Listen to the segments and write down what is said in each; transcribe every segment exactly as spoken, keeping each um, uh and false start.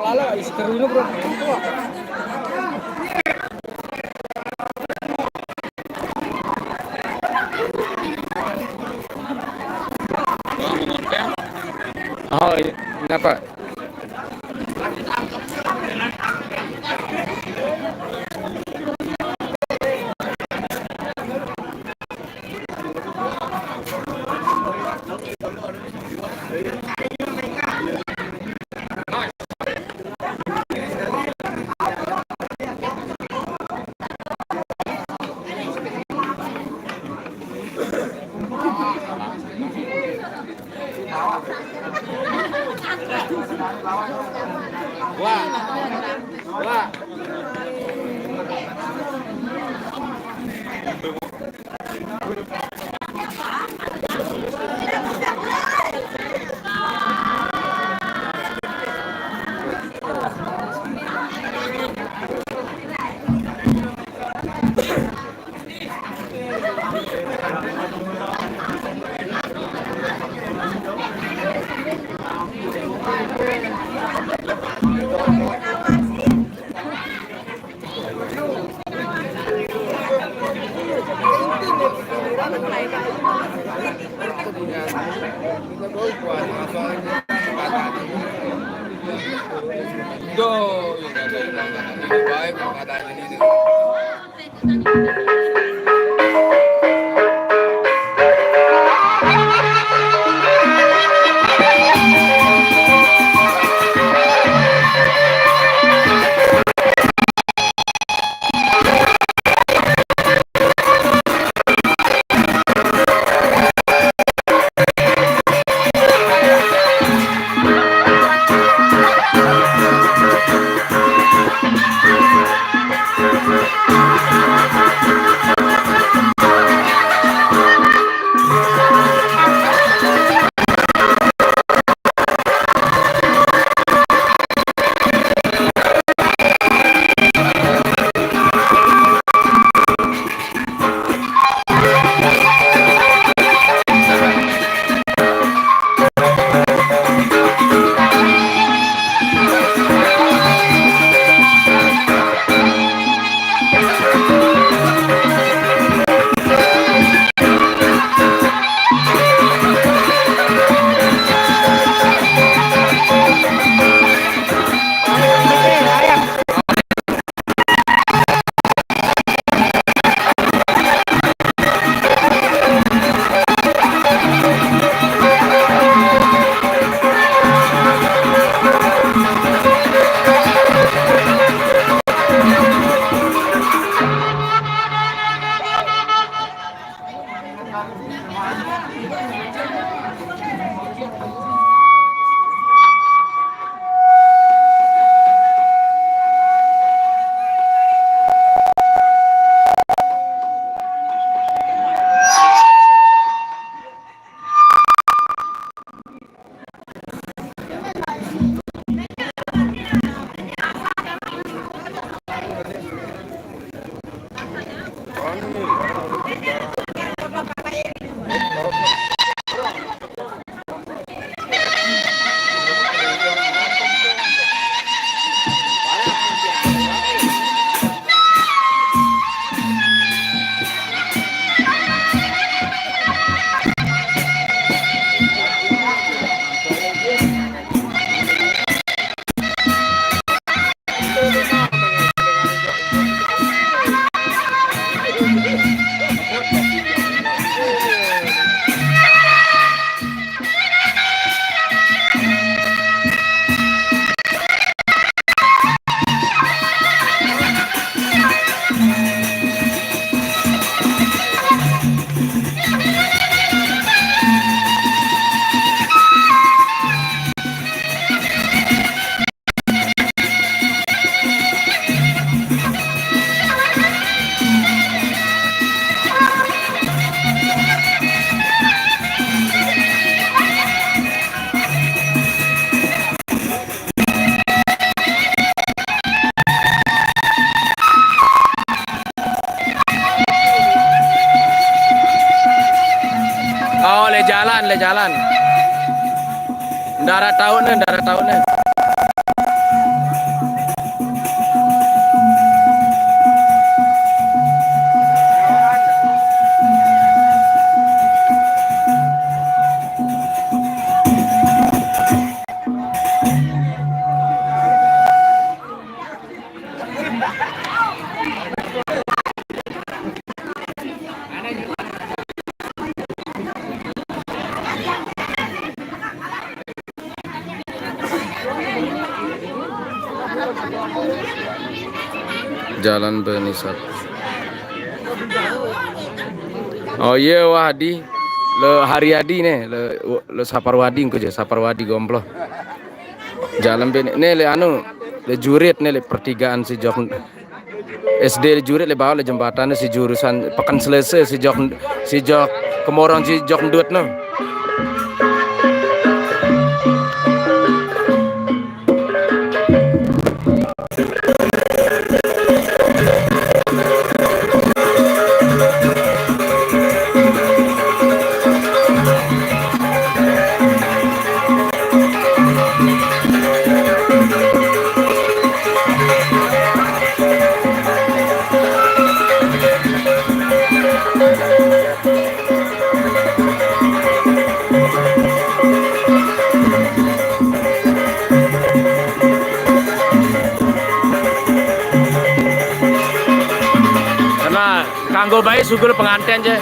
Ala, isi terus ini, bro. Oh, iya. Kenapa? Wah. Wah. Oh, le jalan, le jalan. Ndak araq taoqne, ndak araq taoqne. Jalan Benisat. Oh iye, Wah Adi. Le Hari Adi ne, le, le Saparwadi engko je, Saparwadi Gomplo. Jalan Beni, ne le anu, le jurit ne le pertigaan si jok S D le jurit le bawah le jembatan si jurusan Pekan Selese si jok, si jok Kemorong si jok ndut no. Karena kanggo bae sugul penganten je.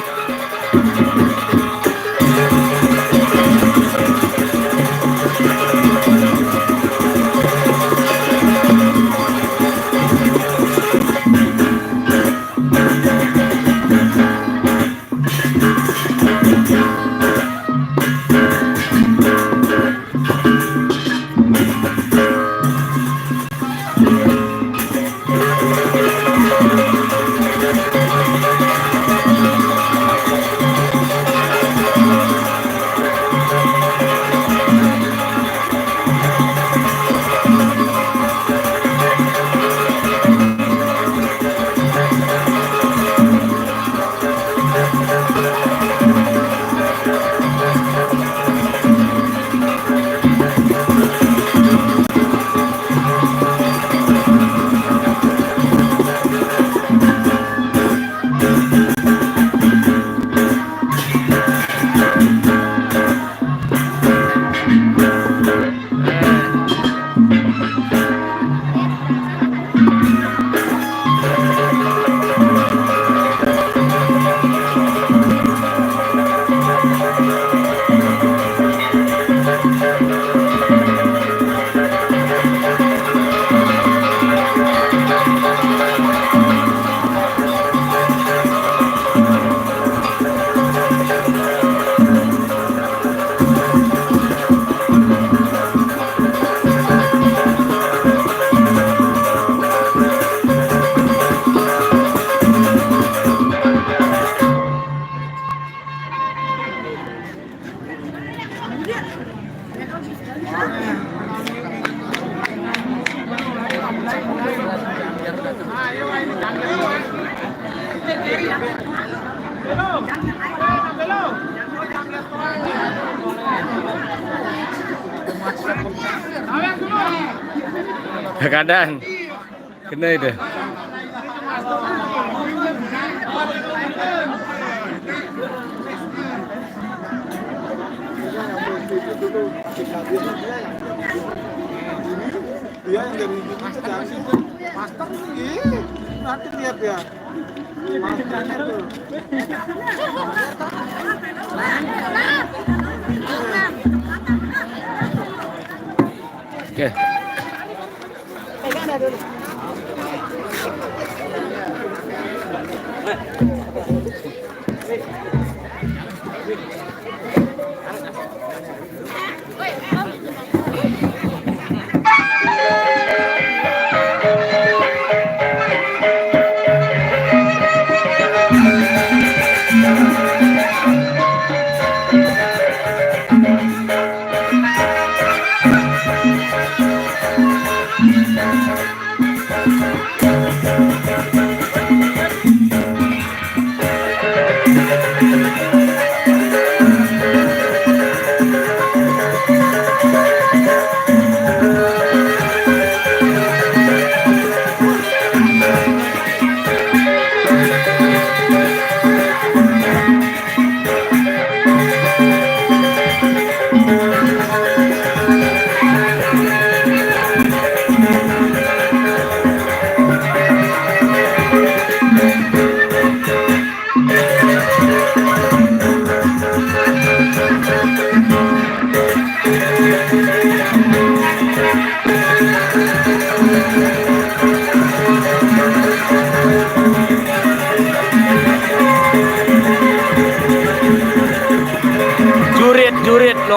Kadang kena itu. Dia yang dari itu kan, master ini, nanti lihat ya. Oke.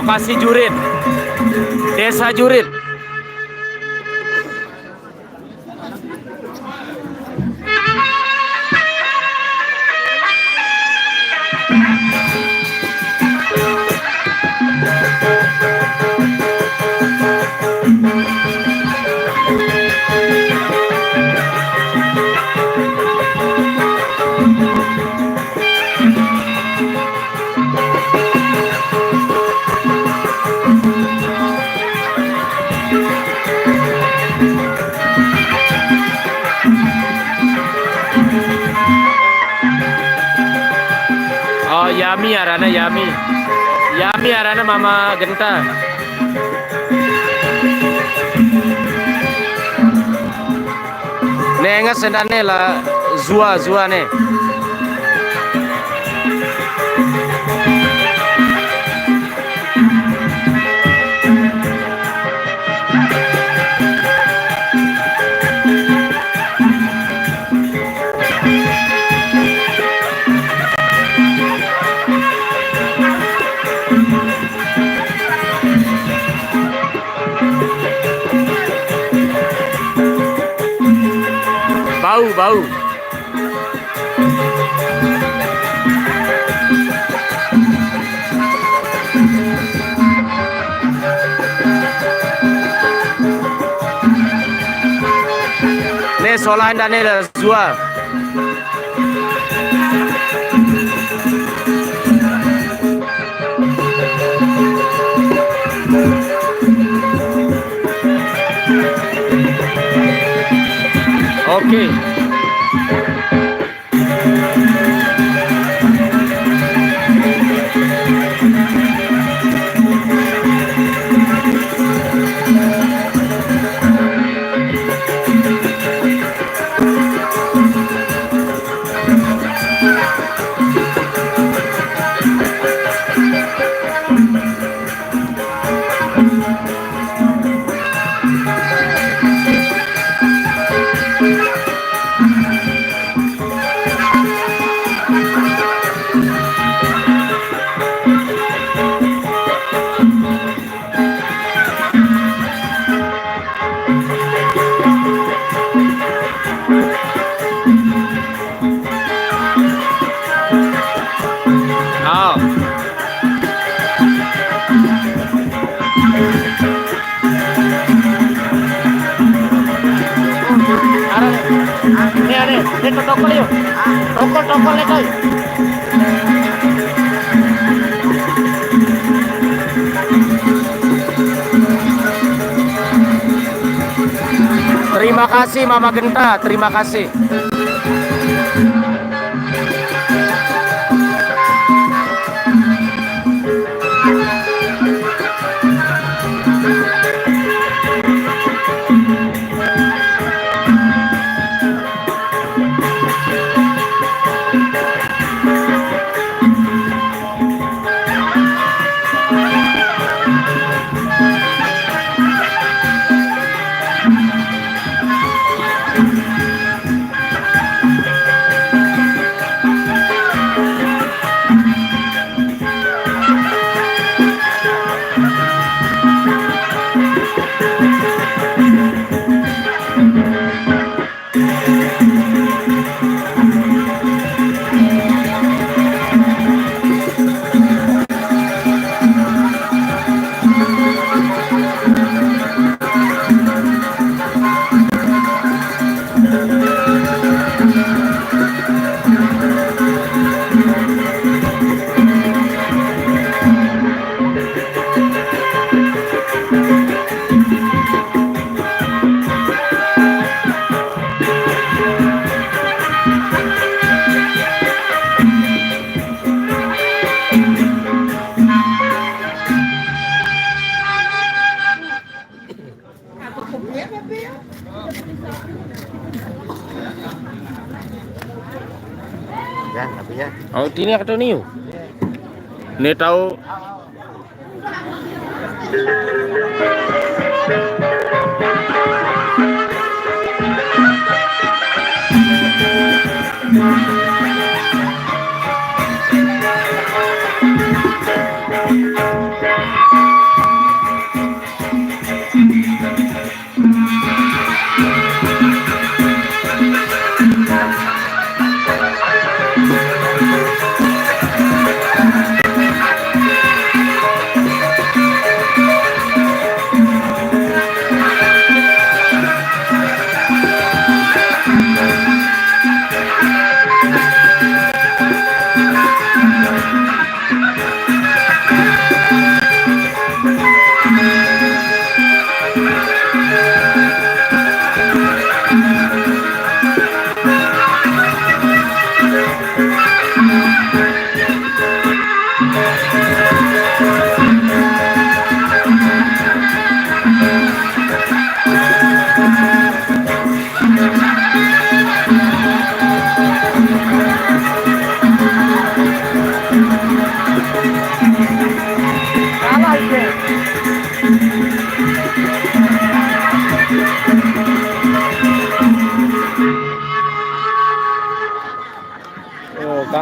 Lokasi Jurit. Desa Jurit. Oh, Yami arane, Yami. Yami arane Mama Genta. Ne, enggak sendane la Zua, Zua ne. Bau, bau. Ne, sola enda ne la Zua. Oke. Ao. Are, ne, are, ne, tokol yo. Tokol, tokol, ne, koi. Terima kasih, Mama Genta. Terima kasih. Ya, tapi ya. Oh, ini aku tahu nih. Ini tahu.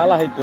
Lah itu.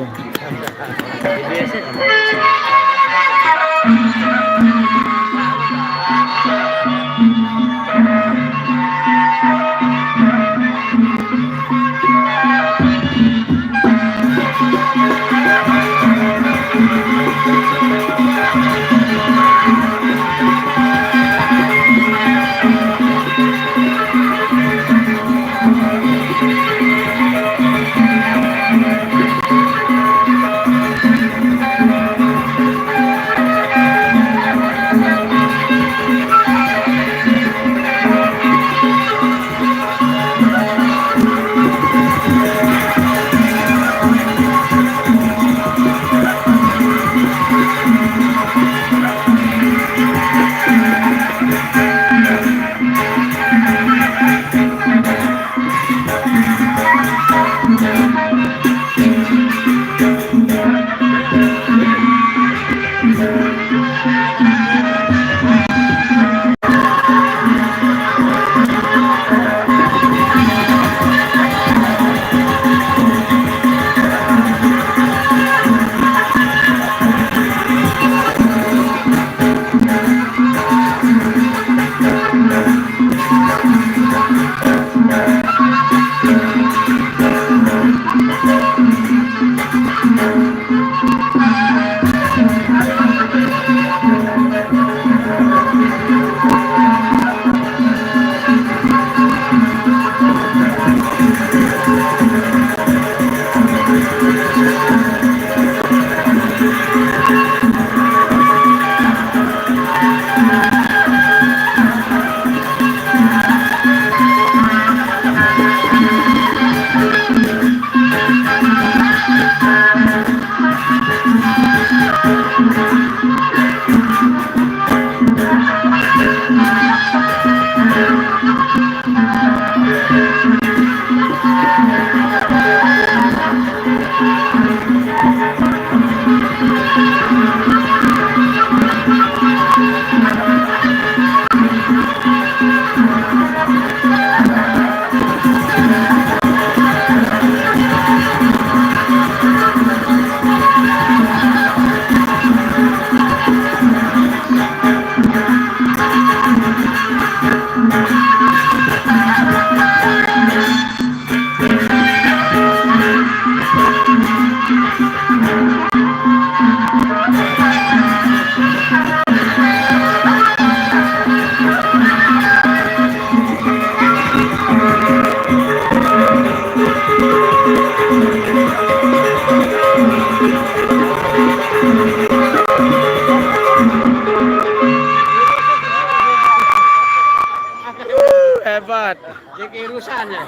Hebat. Jadi urusan ya.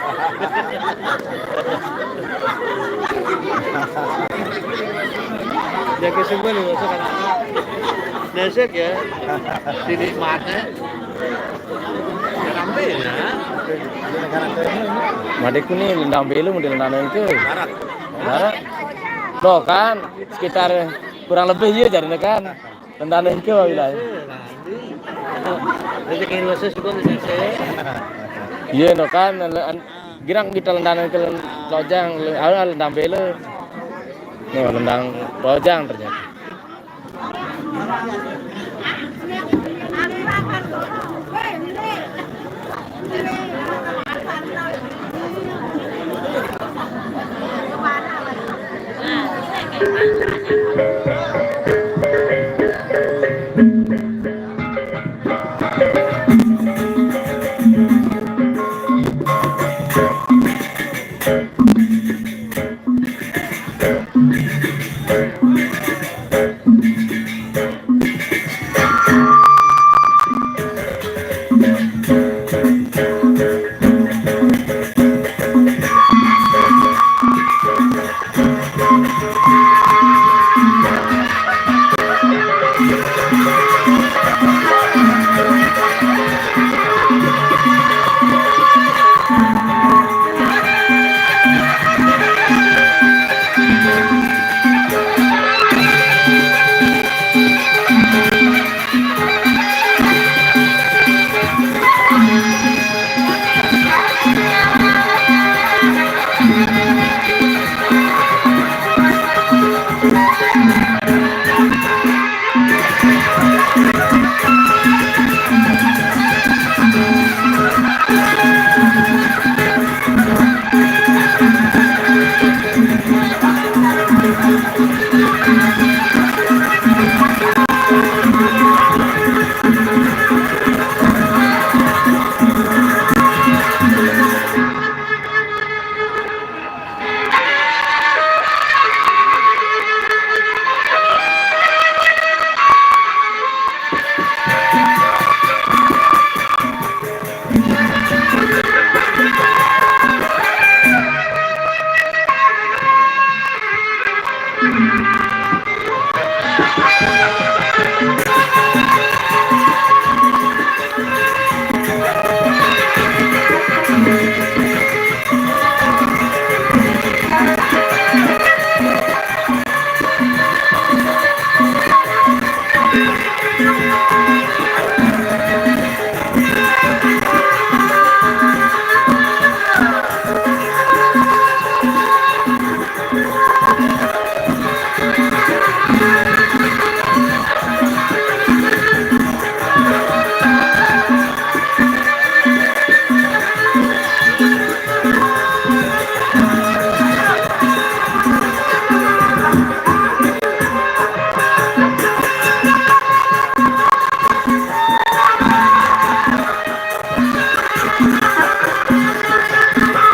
Jaga semua nih, masuk anak-anak. Nasik ya. Dinikmati. Ya, ramai ya. Madiku nih lendang belu mau dilendang ke. Barat. Barat. Loh kan, sekitar kurang lebih iya jarine kan. Lendang ke wilayah. Rezeki khusus pun. Iya no kan, girang kita lendang ke lojang, lendang belu. No, lendang lojang ternyata.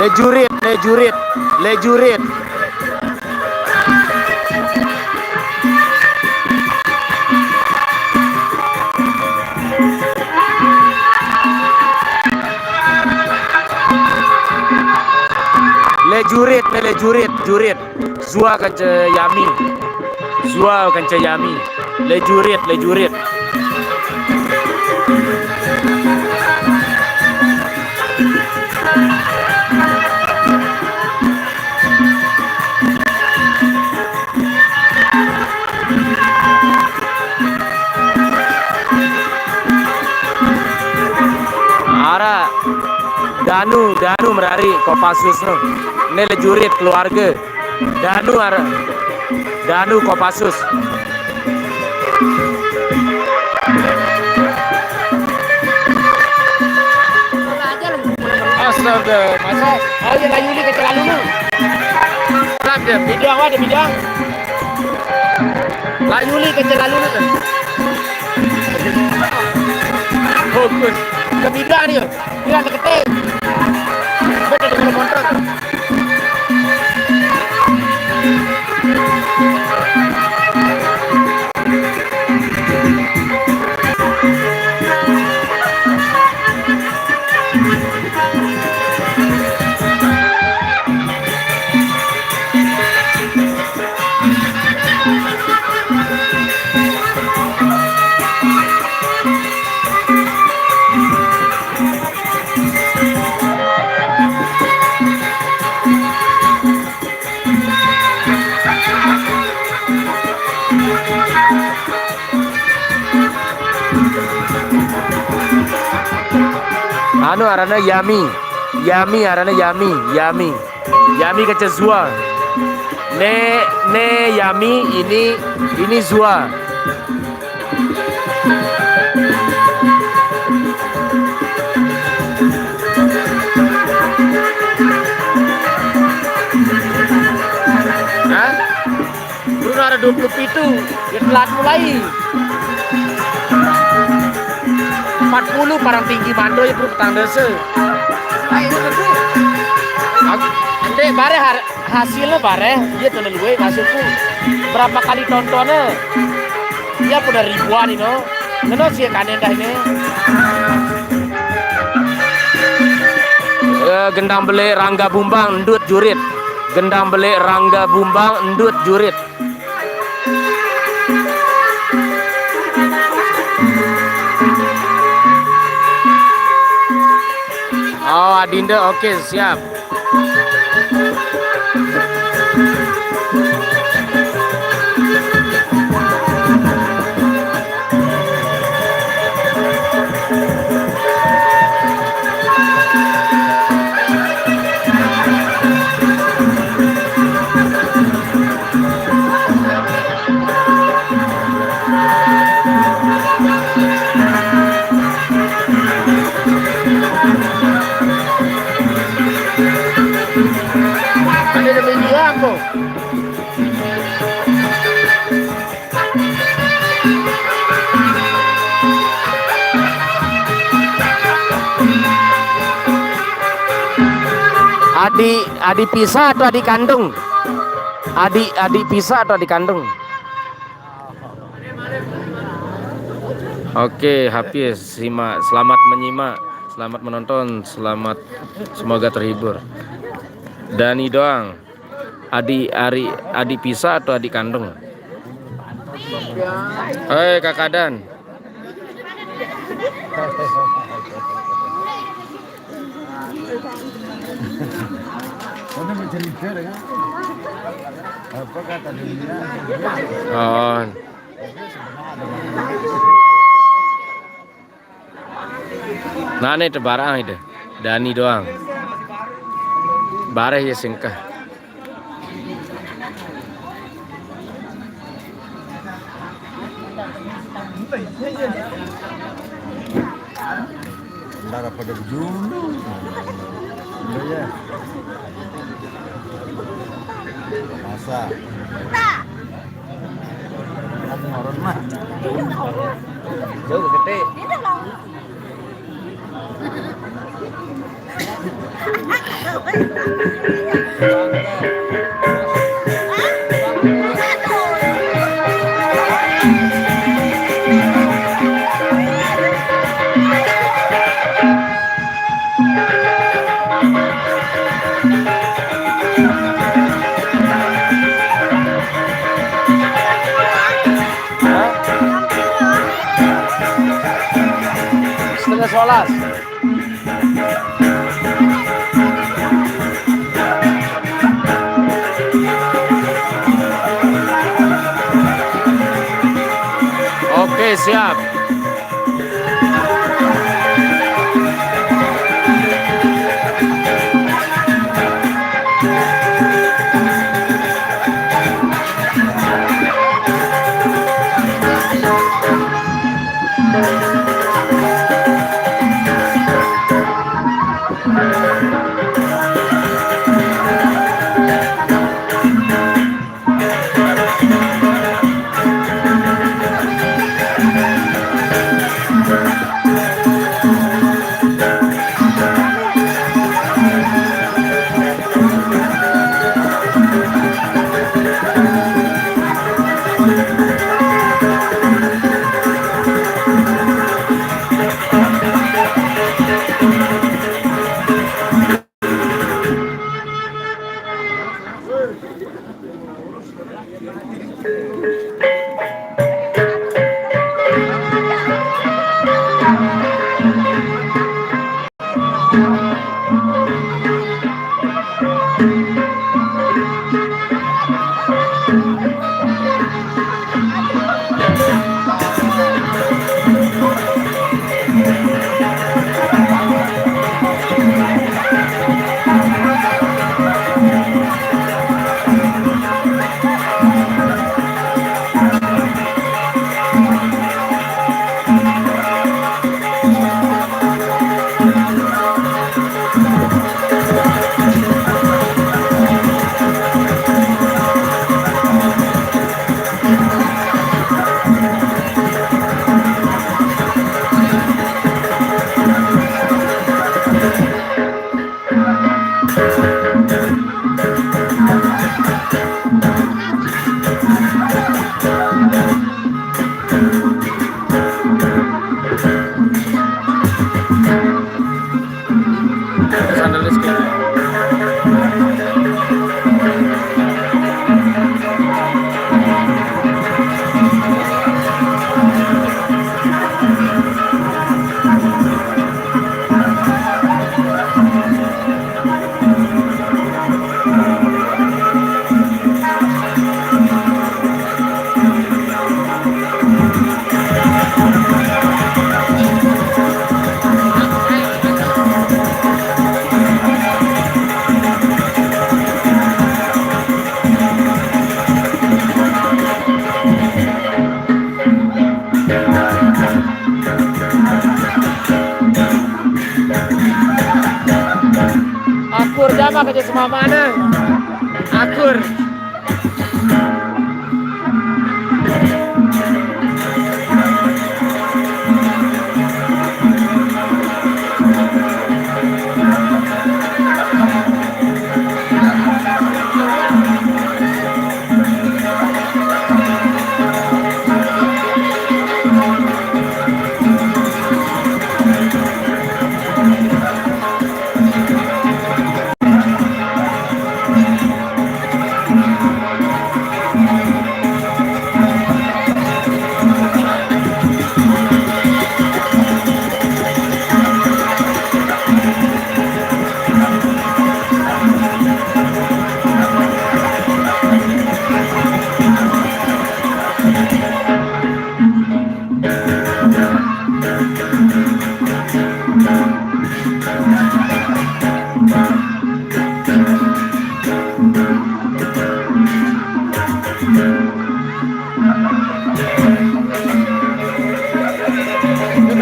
Lejurit, lejurit, lejurit. Lejurit, lejurit, jurit. Zua kanca Yami. Zua kanca Yami. Lejurit, lejurit. Ara Danu, Danu merari Kopassus no. Ne lejurit keluarga. Danu ara, Danu Kopassus. Astaga, masa? Oh iya, Layuli kecelalu lu. Ada bidang, ada bidang. Layuli kecelalu lu. Fokus. Ke bidang dia. Dia ada ketik. Betul, betul, montor. Anu arana Yami. Yami arana Yami, Yami. Yami kanca Zua. Ne, ne Yami, ini, ini Zua. Hah? Bruno ada dua puluh pitu, ya telat mulai. Empat puluh parang tinggi mando ya, Bro, petang dasa. Aku, ndek, bareh har-, hasilnya bareh, dia tuh luwe maksudku. Berapa kali tontonnya? Dia pun ribuan, you know. Kena sih kanen dah ini. Eh, gendang belik Rangga Bumbang, endut jurit. Gendang belik Rangga Bumbang, endut jurit. Oh, Adinda, oke, siap. Ada di video aku. Adi, adi pisah atau adi kandung? Adi, adi pisah atau adi kandung? Oke, Hafiz, simak. Selamat menyimak, selamat menonton, selamat, semoga terhibur. Dani doang. Adi, ari, adi pisah atau adi kandung? Hei, Kakak Dan. Apa kata dunia? Oh. Nah, ini tebarang itu. Dani doang. Bareh ya singkah. Ntar pada jundu. Iya, ya. Masa? Kan ngoron mah. Jauh gede. Setengah sebelas. Oke, siap. Sandal Akur jama kerja semamane. Akur.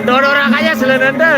Kedorong kaya selenende.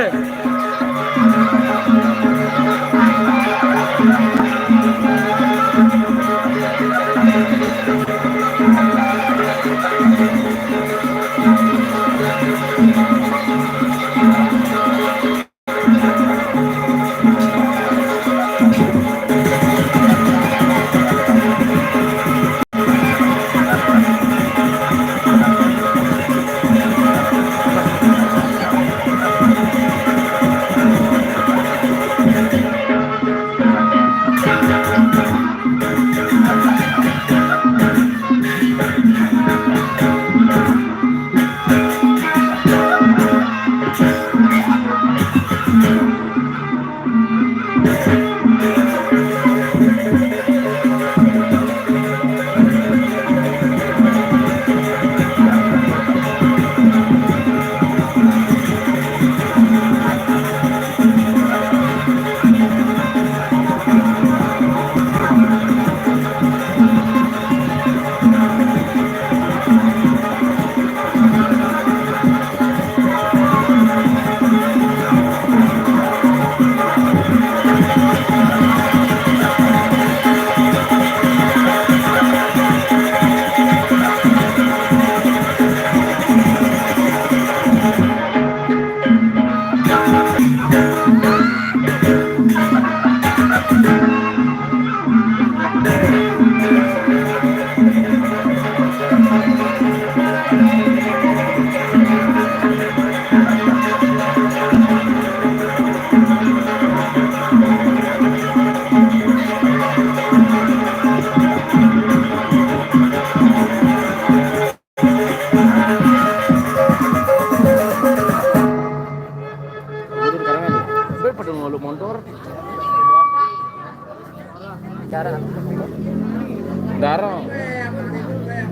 Dara.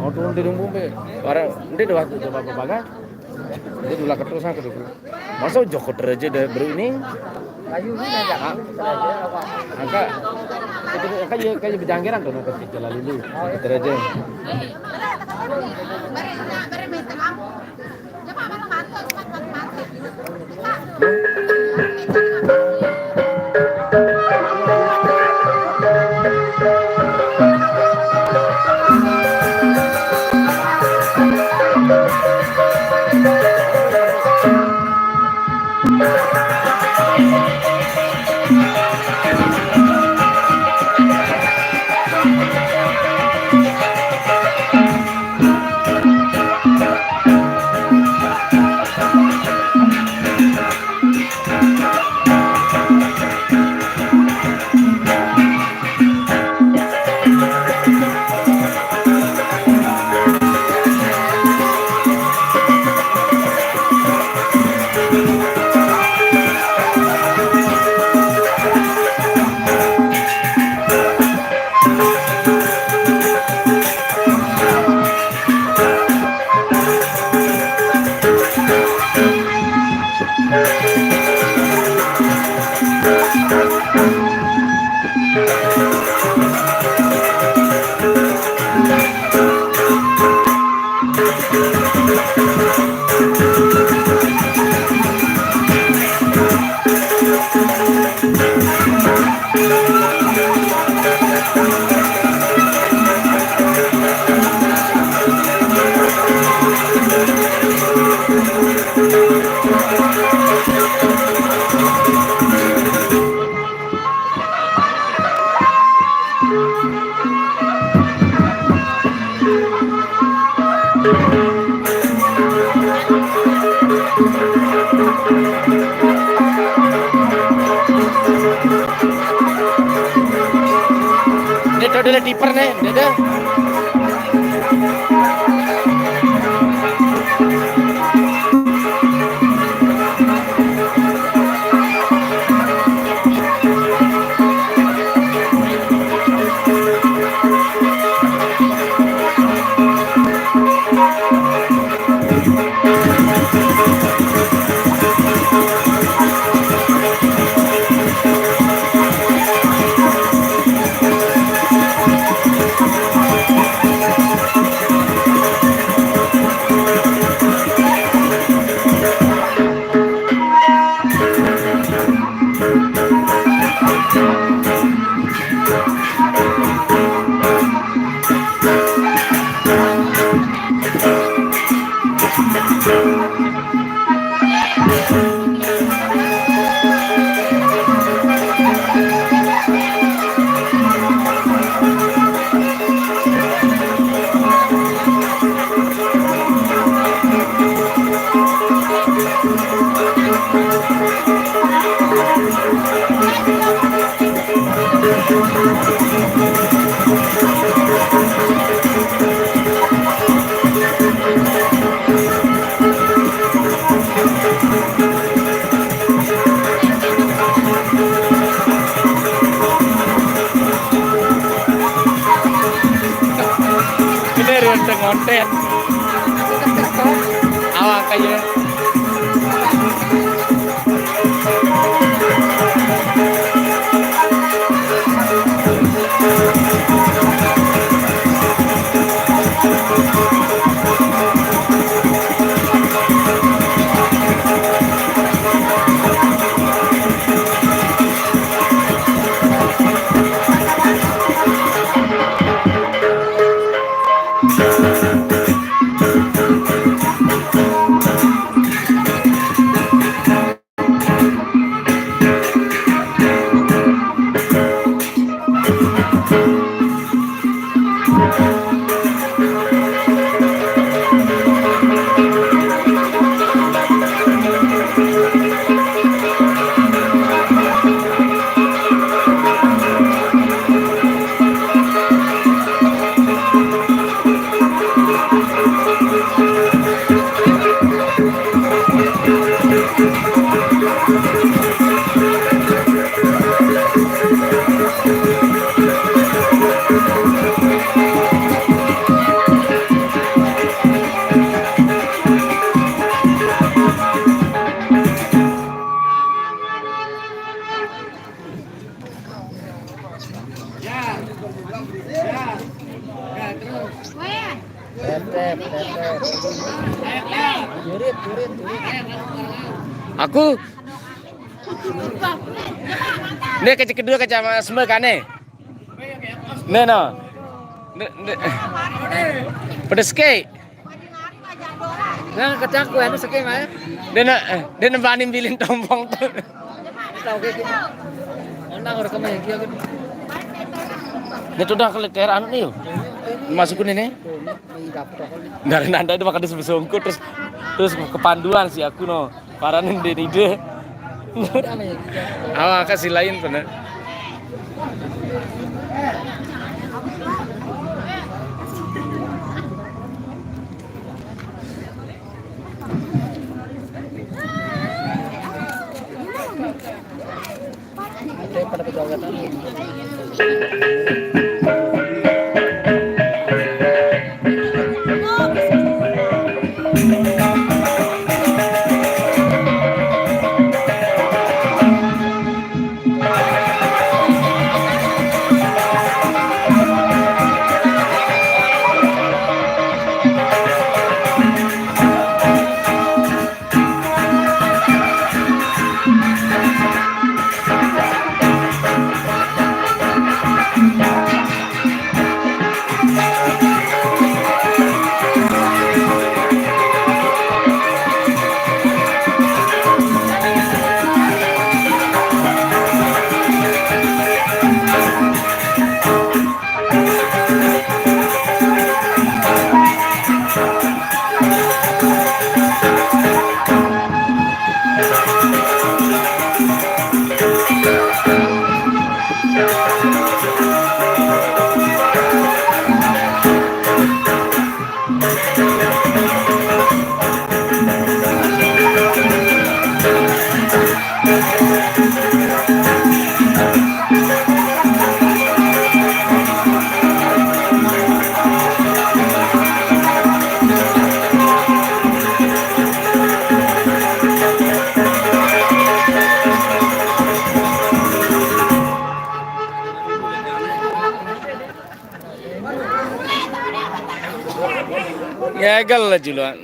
Oh, turun di lumbung be. Bara, nanti dua tu coba baga. Jadi dua ketu sang ketu. Masa Joko Tereje dari baru ini? Ayu ni dah. Angka. Itu angka je, angka je berjanggiran tu nak kita lalu dulu. Tereje. Ini tu dulu tiper ni, dia tu. Ini renteng konten. Awak aja. Aku ne kecil kedua kecama semua kane. Ne no. Ne, ne. Pedes ke. Nah, kata aku anu seke mae. Dia nak dia nak bani bilin tombong tu. Tahu ke? Nang orang kemana dia ke? Dia tu dah keleter anu ni. Masuk ni ni. Dari nanda itu makan dia sebesungkut terus terus kepanduan si aku no. Paranin dia ni dia. Awak kasih lain pernah. Gagal lah juluan.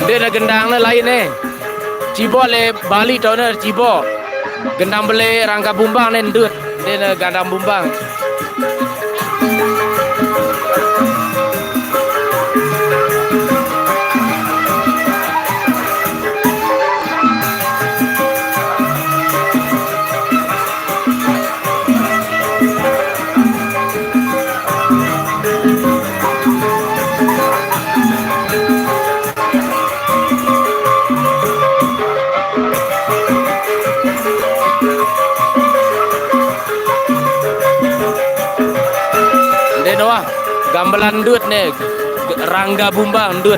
Dia dah gendang lah lain eh. Cibok le Bali tau ne cibok. Gendang bele rangka bumbang ne ndut. Dia ne gandang bumbang. Gamelan dut nih, Rangga Bumbang dut.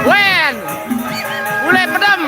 Wen, ule pedem.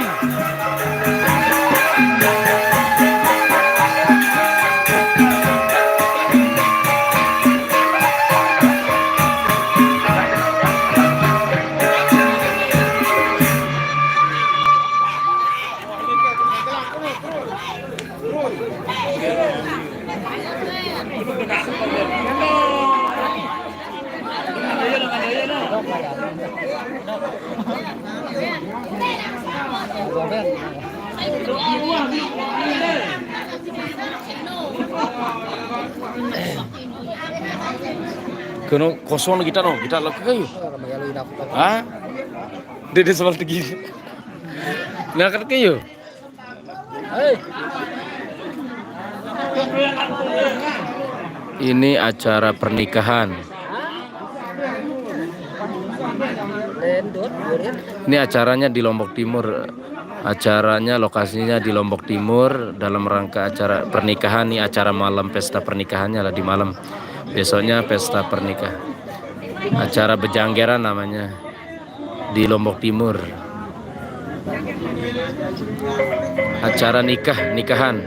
Keno kosong kita no, kita lo ke kayu. Hah? Dia, dia soal tinggi. Nah, kan kayu. Ini acara pernikahan. Ini acaranya di Lombok Timur. Acaranya, lokasinya di Lombok Timur dalam rangka acara pernikahan. Ini acara malam, pesta pernikahannya lah di malam. Besoknya pesta pernikahan. Acara bejanggeran namanya di Lombok Timur. Acara nikah, nikahan.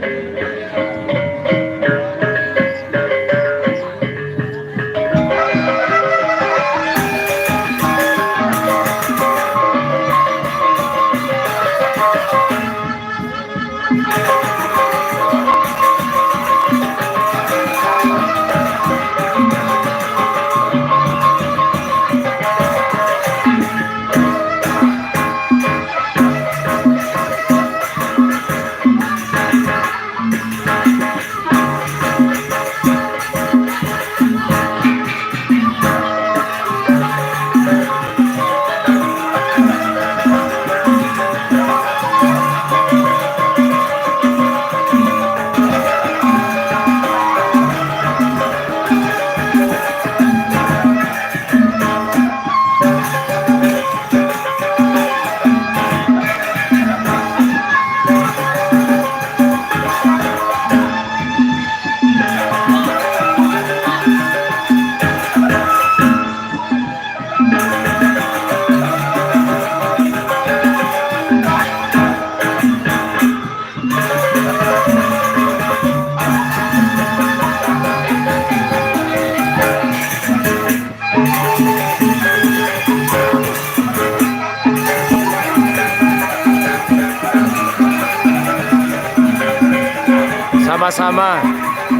Sama-sama,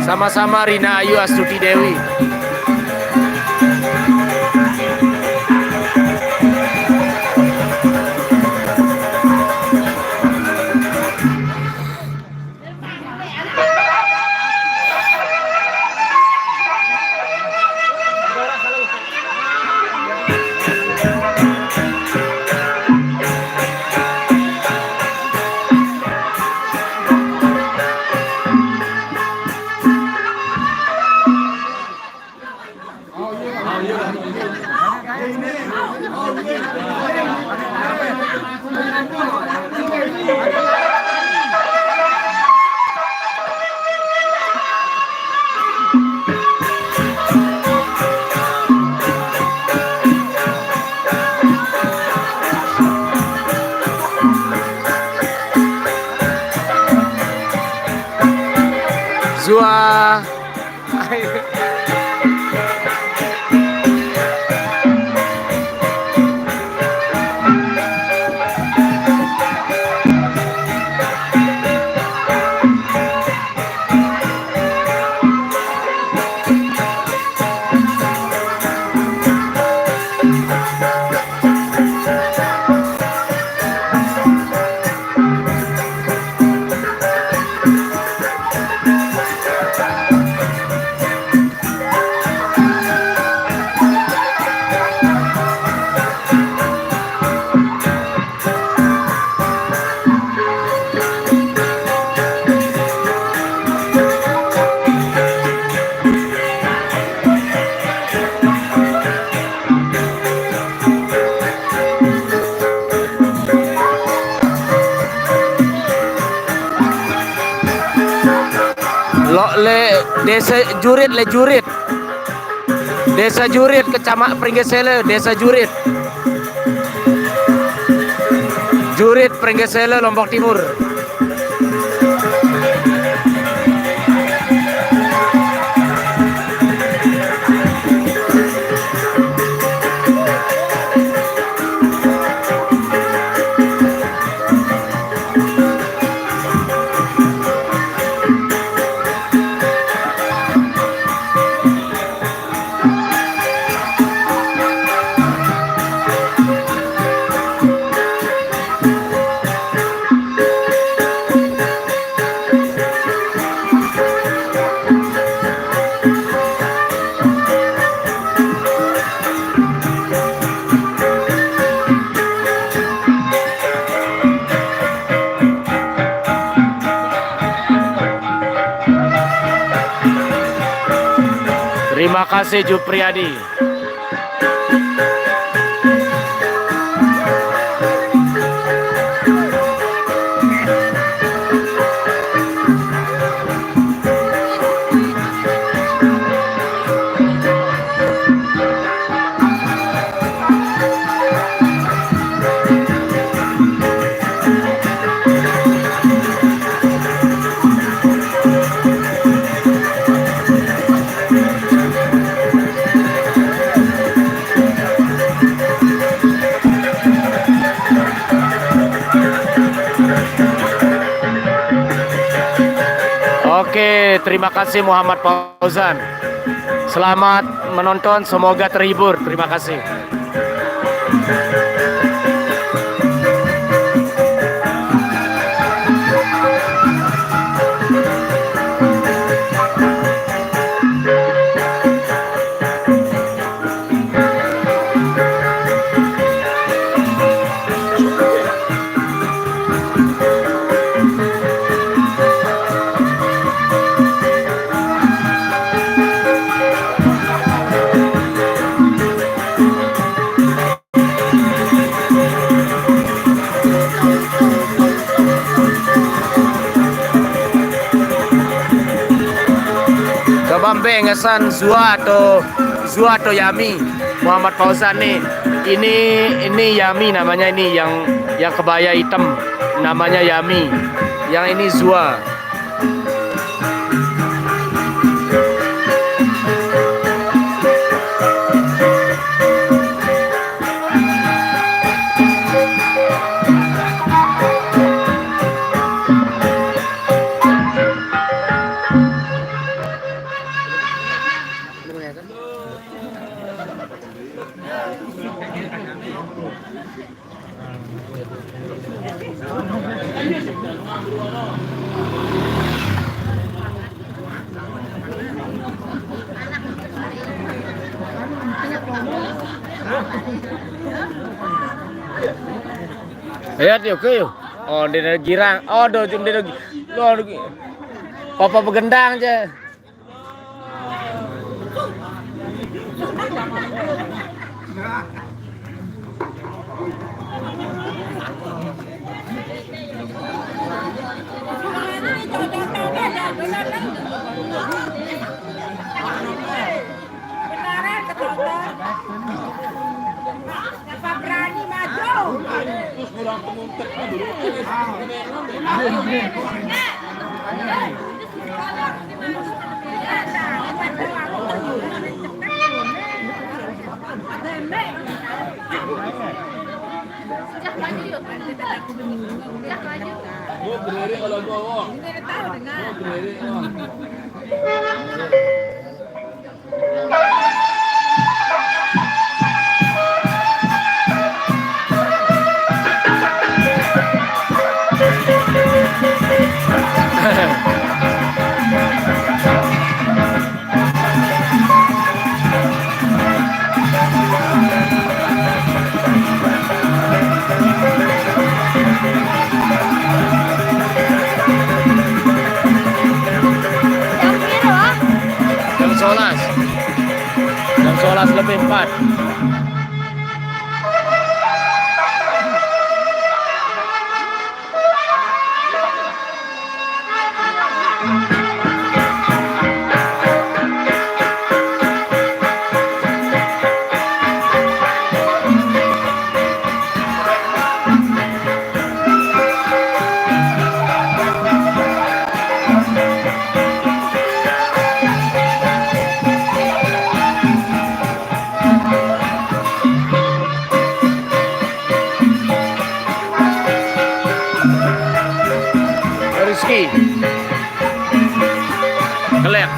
sama-sama Rina Ayu Astuti Dewi. Zua. Lok le Desa Jurit, le Jurit. Desa Jurit, Kecamatan Pringgesele, Desa Jurit. Jurit, Pringgesele, Lombok Timur. Terima kasih, Jupriyadi. Oke, terima kasih, Muhammad Fauzan. Selamat menonton, semoga terhibur. Terima kasih. Coba, Mbak, ngesan Zua atau, Zua atau Yami, Muhammad Fauzan nih. Ini, ini Yami namanya, ini yang, yang kebaya hitam, namanya Yami. Yang ini Zua. Ya, dia ke. Oh, dia ada girang. Oh, dia, dia, dia, dia, papa begendang aja. Siapa berani maju? Sudah maju yuk. Sudah maju. Ini tahu dengar. Jam sebelas. Jam sebelas lebih empat. Kelek.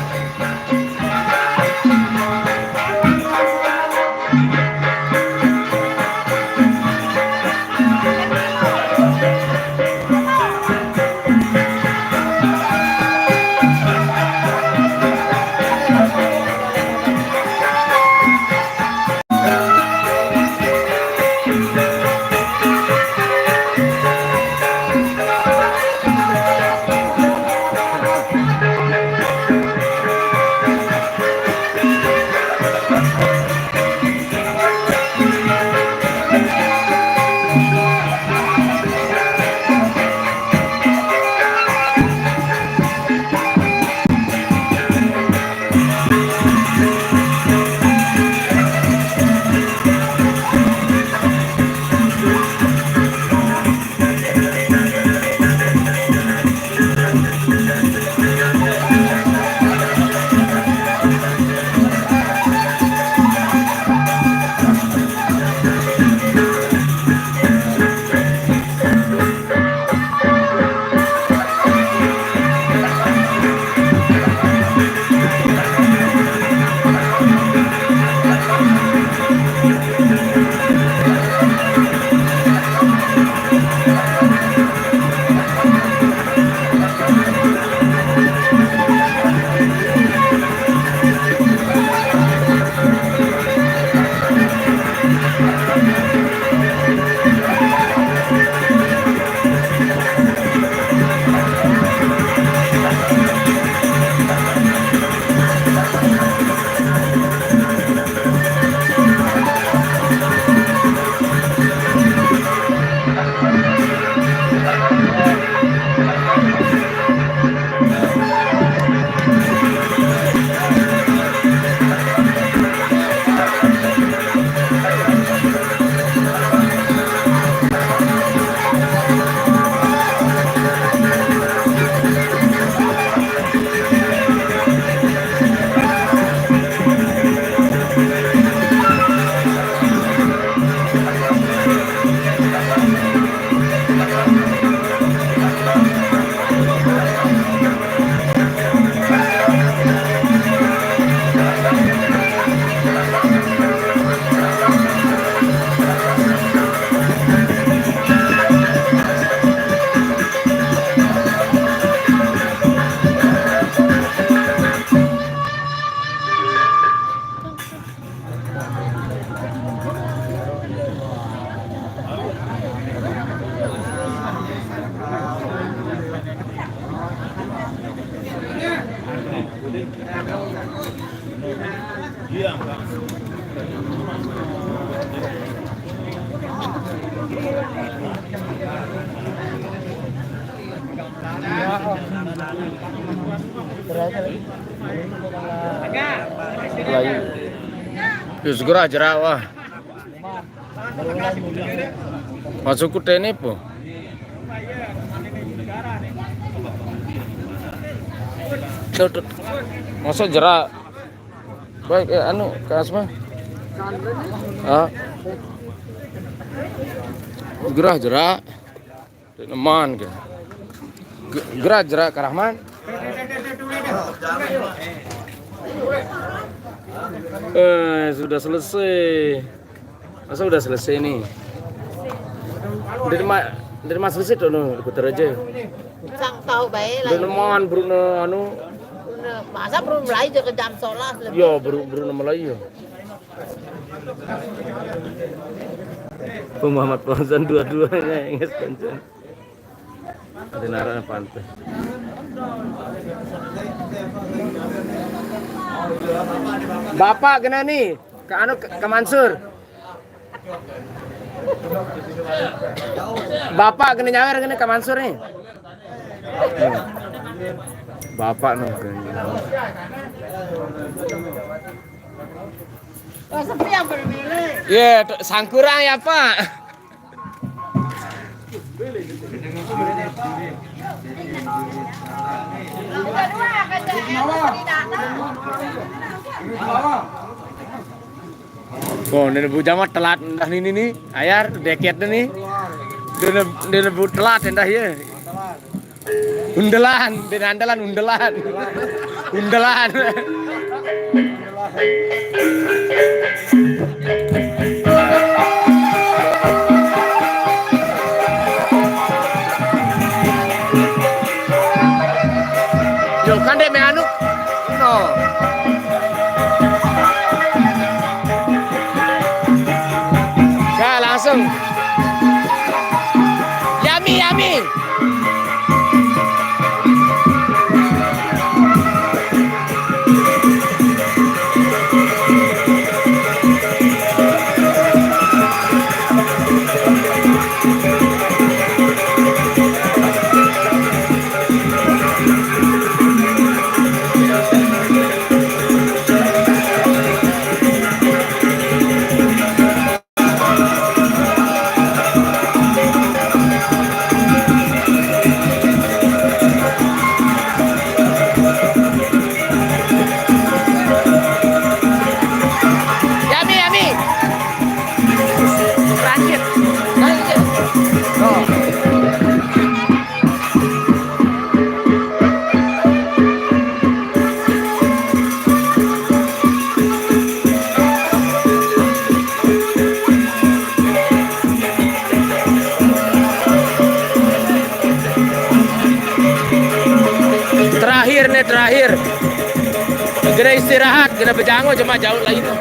Layu. Yus gerah jerawah. Masuk ku teni po. Tuh, tuh. Masuk jerak. Baik, eh, anu, Kak Asma. Ah. Gerah jerak. Neman ke. Ge- Gerah jerak Kak Rahman. Eh, sudah selesai. Masa udah selesai nih? Dari ma dari ma selesai tuh, no, putar aja. Sang tahu bae lah. Dari neman Bruno anu. Bruno, masa Bruno mulai aja ke jam sebelas lebih. Ya, Bruno mulai ya. Pemahaman Fauzan dua-duanya yang kenceng. Ada nara pantai. Bapak kena ni, ke anu ke, ke Mansur. Bapak kena nyawer kena ke Mansur ni. Bapak no. Iya, sangkurang ya, Pak. Oh, ini bu jamat telat dah ini nih. Ayar deket nih. Dia bu telat dah ya. Undelan, den andelan undelan. Undelan. Yo, kan dek me anu. No. Ya, langsung. Yami, yami. Yami, yami. Rancit. Rancit. Oh. Terakhir nih, terakhir. Gena istirahat, gena bejango, cuma jauh lagi tuh.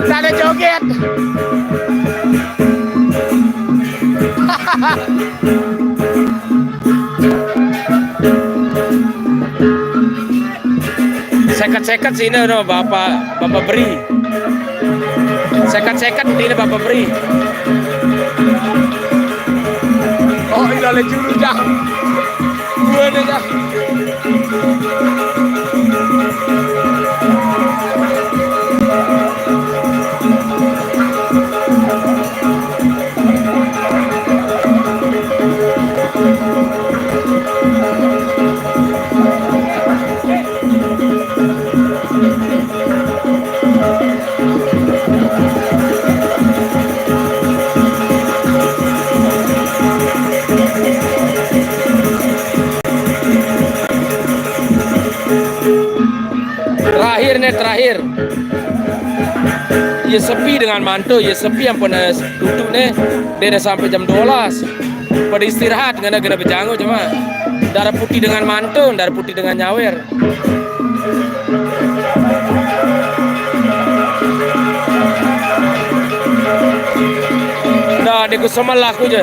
Sana joget. Seket-seket sini, no, Bapak, Bapak beri. Seket-seket ini Bapak beri. Oh, ini oleh juru dah. Gua nih dah. Terakhir nih, terakhir. Ye sepi dengan mantu, ye sepi ampun, eh, duduk nih. Dia udah sampai jam dua belas. Pada istirahat, ngena, ngena bejango cuma. Darah putih dengan mantu, darah putih dengan nyawer. Dah, dia ku semal aku je.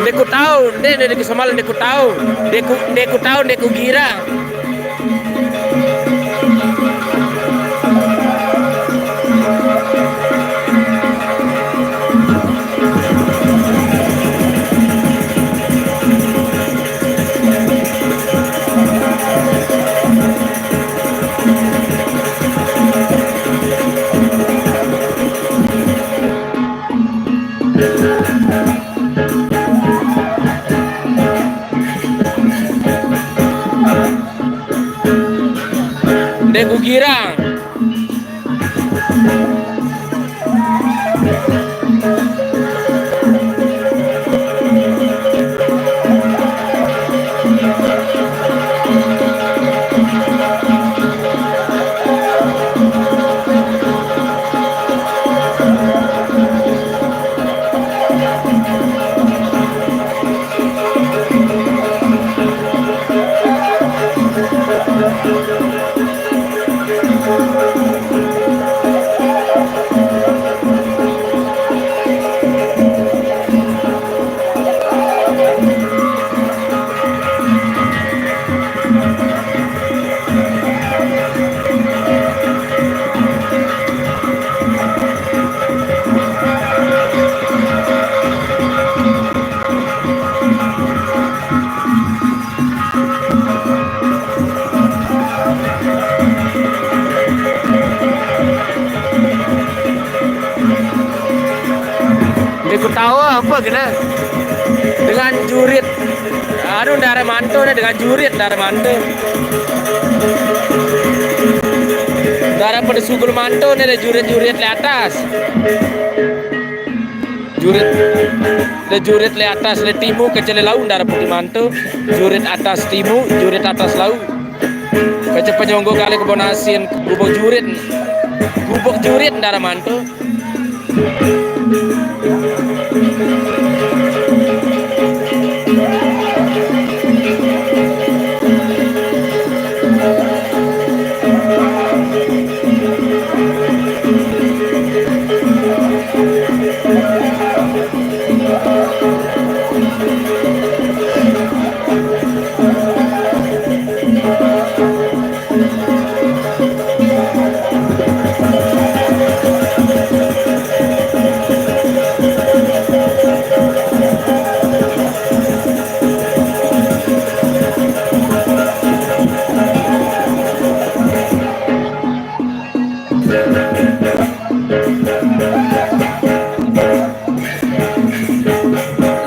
Ndeku tahu, nde, nde, ndeku semal, ndeku tahu. Ndeku, ndeku tahu, ndeku gira. Ndeku gira. Ndeku tahu apa kena? Dengan jurit. Aduh, ndak arah manto nih, dengan jurit ndak arah manto. Ndak arah pada sugul manto nih, ada jurit-jurit di atas. Jurit, ada jurit di atas, di timu kecele lau ndak arah putih manto. Jurit atas timu, jurit atas lau. Kece penyonggo kali kebon asin, gubuk jurit. Gubuk jurit ndak arah manto.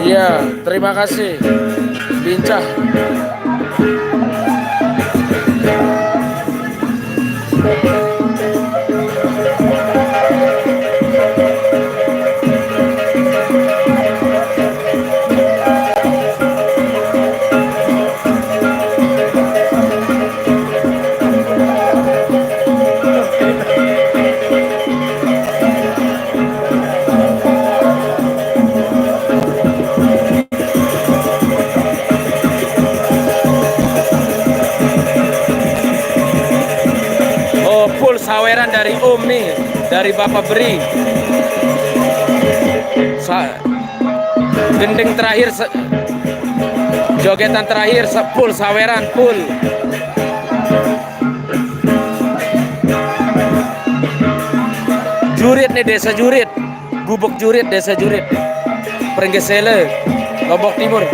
Iya, terima kasih. Bincah. Oh, full saweran dari Om nih, dari Bapak Beri. Sa-, gending terakhir, se-, jogetan terakhir, se-, full saweran, full. Jurit nih, Desa Jurit. Gubuk Jurit, Desa Jurit. Perenggesele, Lombok Timur.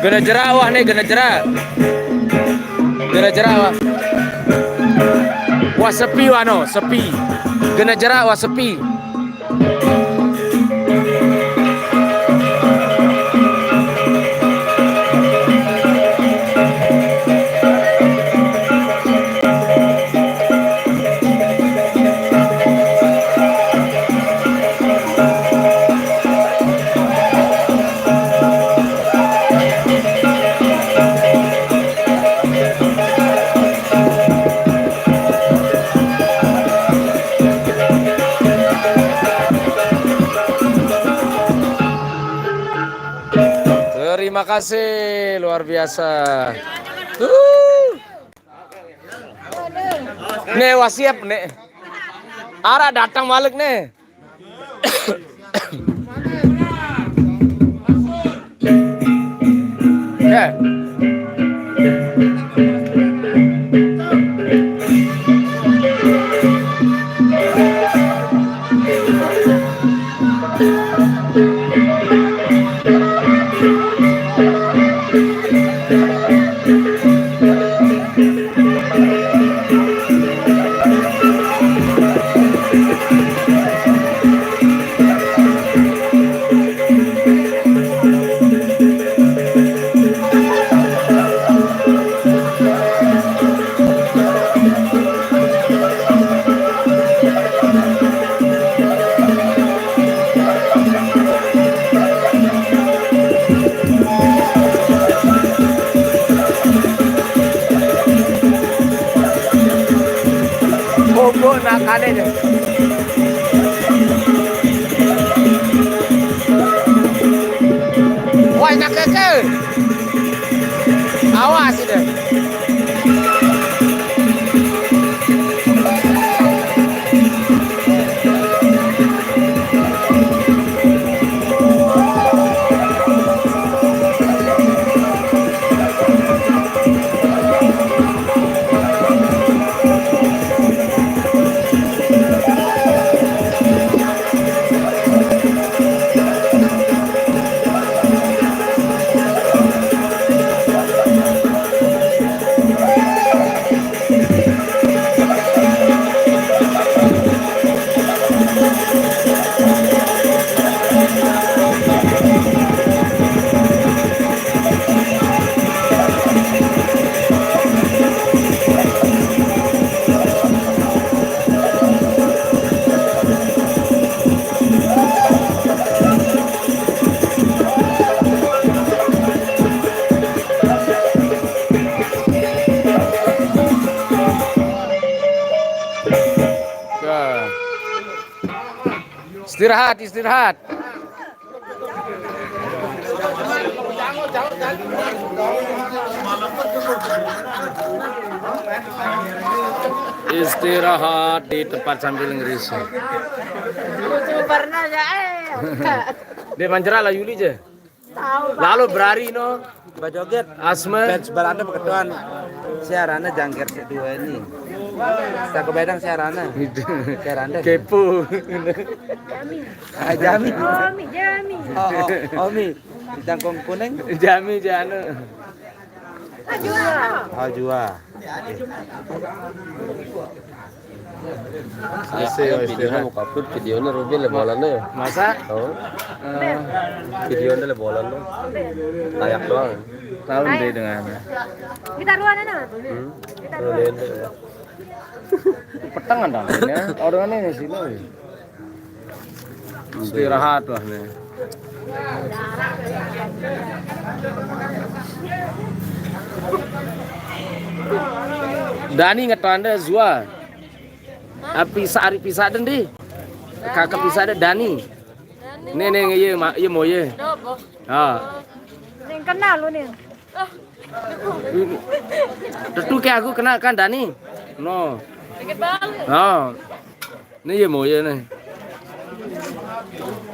Gena jerak wah nih, gena jerak. Gena jerak wah. Wah sepi wah no, sepi. Gena jerak wah sepi. Terima kasih, luar biasa. Uh. Nih, wah siap, nih. Ara datang malik, nih. Ya. Nak kade je. Wah, nak keke. Awas ide. Istirahat, istirahat. Istirahat di tempat sambil ngerisa. Lucu pernah ya, eh. Dia manjera lah Yuli je. Tahu, Pak. Lalu berari no. Bajoget. Asma. Fans Belanda beketuan. Siarannya jangkir kedua ini. Tak kebayang siarannya. Siarannya. Kepo. Jami. Ah, Jami. Omi, Jami. Oh, oh, Omi. Di jangkung kuning. Jami, Janu. Ajua. Ajua. Ese, ese. Video-nya mau upload, video-nya Ruby le bolan ya. Masa? Oh. Eh. Video-nya le bolan ya. Layak doang. Tahu deh dengan. Kita ruangan mana? Hmm? Kita ruangan. Petang ada ya. Orang ini sih lo. Istirahat lah nih. Dani ngetanda Zua. Api sari pisa dendi. Kakak pisa de Dani. Nih nih iya ma iya moye. Ha. Ning kenal lu nih. Tentu kayak aku kenal kan Dani. No. Dikit banget. Ha. Ini ya mau ya nih.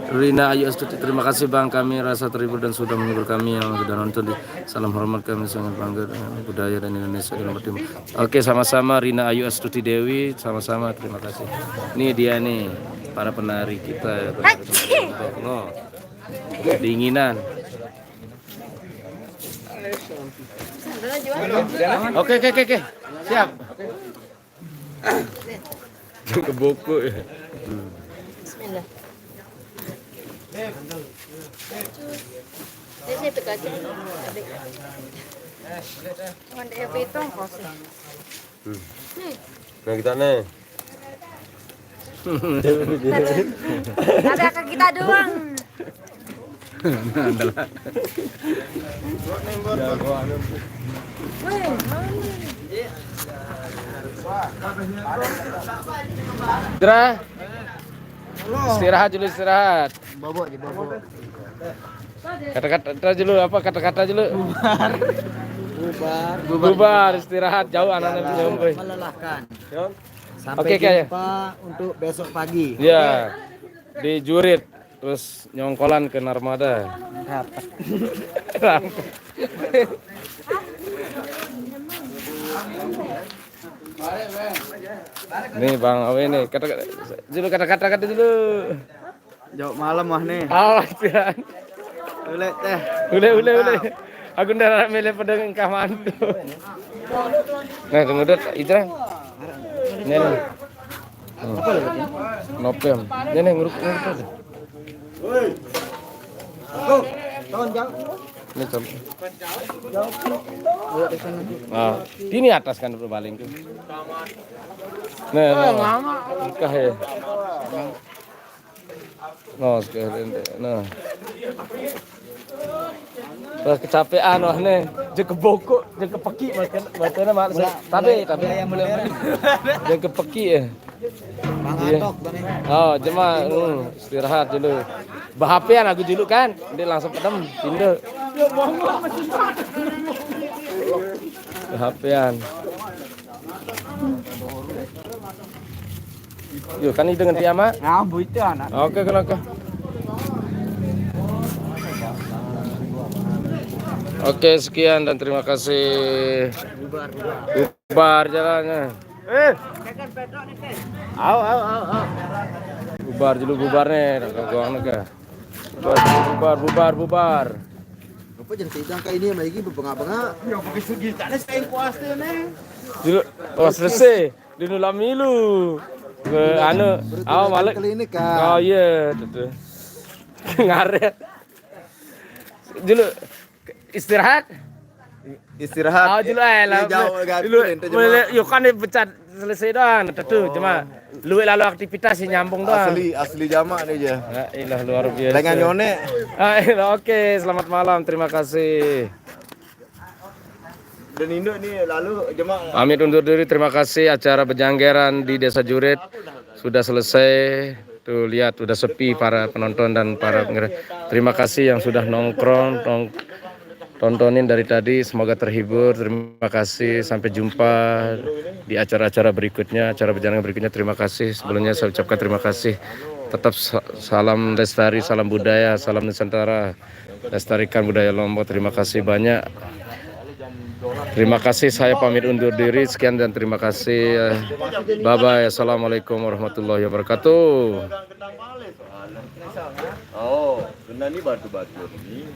Rina Ayu Astuti, terima kasih Bang, kami rasa terhibur dan sudah menghibur kami yang sudah nonton. Di salam hormat, kami sangat bangga dengan budaya dan Indonesia di nomor timur. Oke, sama-sama Rina Ayu Astuti Dewi, sama-sama terima kasih. Ini dia nih para penari kita, penari Acih. Lombok. No. Kedinginan. Oke, oke, oke, oke. Siap. Ke buku ya. Bismillah. Ini sih itu kaki. Ada yang hitung kosong. Hmm. Nah, kita nih. Ada ke kita doang. Adalah. Weh, mana? Istirahat. Istirahat dulu, istirahat. Bobok di bobok. Kata-kata dulu apa? Kata-kata dulu. Bubar. Bubar. Bubar, istirahat jauh anak-anak nyampe. Melelahkan. Sampai Oke, Kak, ya. Jumpa untuk besok pagi. Ya. Di Jurit, terus nyongkolan ke Narmada. Rapat. Rapat. Nih Bang Awe nih, kata dulu, kata-kata kata dulu. Jawab malam wah nih. Awas ya. Ulek teh. Ulek, ulek, ulek. Aku ndak milih pedang engkah mantu. Nah, kemudian Ijrang. Ini nih. Hmm. Nopem. Ini nih nguruk nguruk aja. Ini coba. Nah, ini atas kan berbaling tuh. Nah, nah. Engkah ya. No, sekali ente. Nah. Wah, kecapean wah ne. Jeung kebokok, jeung kepekik makan, matane mak. Tabe, tabe. Jeung kepekik ya. Iya. Oh, jema, hmm, istirahat dulu. Bahapean aku dulu kan, dia langsung pedem, pindah. Bahapean. Yo, kan itu ngerti ama? Nah, bu itu anak. Oke, kenapa? Oke, sekian dan terima kasih. Bubar jalannya. Eh. Au, au, au, au. Bubar dulu bubar nih, kagak nega. Bubar, bubar, bubar, bubar. Apa jadi sidang kayak ini sama ini bengak-bengak? Ya pakai segi tak ada sayang kuasa nih. Dulu, oh selesai. Dulu lamilu. Ke anu, au malik. Kali ini kan. Oh iya, tuh. Ngaret. Dulu istirahat. Istirahat. Oh, dulu ae lah. Dulu, yo kan pecat selesai doang, tentu cuma luwih lalu aktivitas sih nyambung doang. Asli, asli jamak nih aja. La ilah luar biasa. Dengan nyone. Ah, ilah, oke, selamat malam. Terima kasih. Dan Indo nih lalu jamak. Pamit undur diri, terima kasih. Acara Bejanggeran di Desa Jurit sudah selesai. Tuh lihat udah sepi para penonton dan para pengger-, terima kasih yang sudah nongkrong, nong-, tontonin dari tadi. Semoga terhibur. Terima kasih. Sampai jumpa di acara-acara berikutnya, acara Bejanggeran berikutnya. Terima kasih. Sebelumnya saya ucapkan terima kasih. Tetap sa-, salam lestari, salam budaya, salam Nusantara. Lestarikan budaya Lombok. Terima kasih banyak. Terima kasih, saya pamit undur diri. Sekian dan terima kasih. Bye bye. Assalamualaikum warahmatullahi wabarakatuh. Oh, kena ni batu-batu ni.